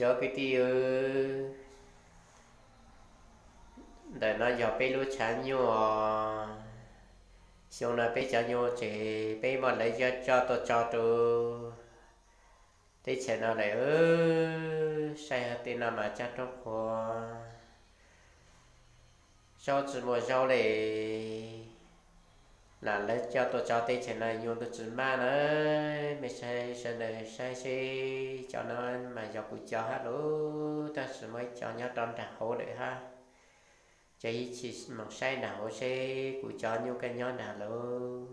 Cov kwv tij, ntawm no yog peb lub tshav nyuj os. Xyoo no peb cov nyuj ces peb muab lawv coj tuaj tso rau teb chaws no lawm. Saib hov tej no mas caj roob qhuav, zaub tsis muaj zaub li. Lam lawv coj tuaj tso teb chaws no nyuj twb tsis maj na. Mej saib sawv daws saib seb, cov no mas yog kuv cov hab lauj, tab sis muaj ib co nyob rau nram hauv lawm hab. Ces ib chim moog saib nram hauv seb kuv cov nyuj koj nyob nram lauj.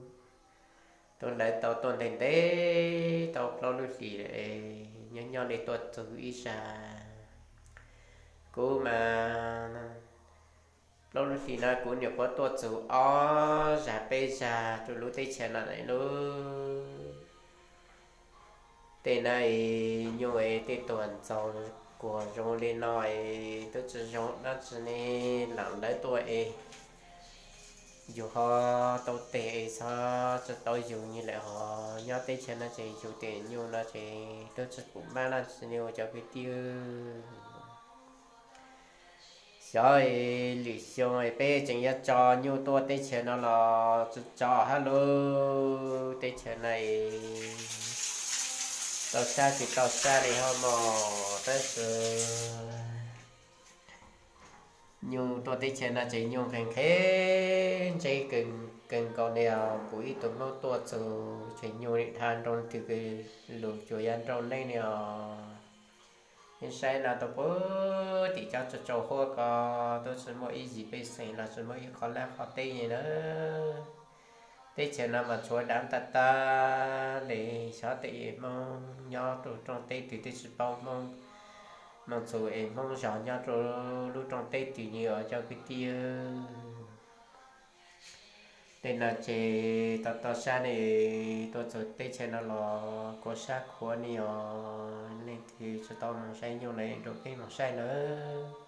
Tuaj lawv tau tuaj ntev ntev tau plaub lub hlis lawm, nyob nyob li tuaj txug ib zag. Kuv mas plaub lub hlis no kuv nyuam qhuav tuaj txug ob zag peb zag rau lub teb chaws no lawm lauj. Tej no es nyuj es tej tuam ntxaug kuag zoo li no es twb tsis zoo dab tsi ne, lam lawv tuaj es yug ho tau teg es txhob tsis tau yug nyiaj lawm hos. Nyob teb chaws no ces yug tej nyuj no ces twb tsis pum maj dab tsi ne ua cov kwv tij. Xyov es lwm xyoo es peb tseem yuav tso nyuj tuaj teb chaws no los tsis tso hab lauj. Teb chaws no es tau sab tsis tau sab li hab mog, tab sis nyuj tuaj teb chaws no ces nyuj nqhis nqhis ntseb kawg nkaus li os. Kuv ib tug Hmoob tuaj txug ces nyuj nim dhau nroo twg lug cuag yuav nroo neej li os. Yeej saib no tau puag tim cov tsaus tsaus huab ko, twb tsis muaj ib yim pej xeem los tsis muaj ib qho lab qhov teb li na. Teb chaws no mas tshuav dav tag tag li, xyov tej Hmoob nyob rau rooj teb twg twb tsis paub, Hmoob moog txug es Hmoob zog nyob rau lub rooj teb twg li os cov kwv tij. Tej no ces tau tau sab ne, tuaj txug teb chaws no los kuv sab khuav ni os. Leej twg tsis tau moog saib nyuj no rau peb moog saib nawb.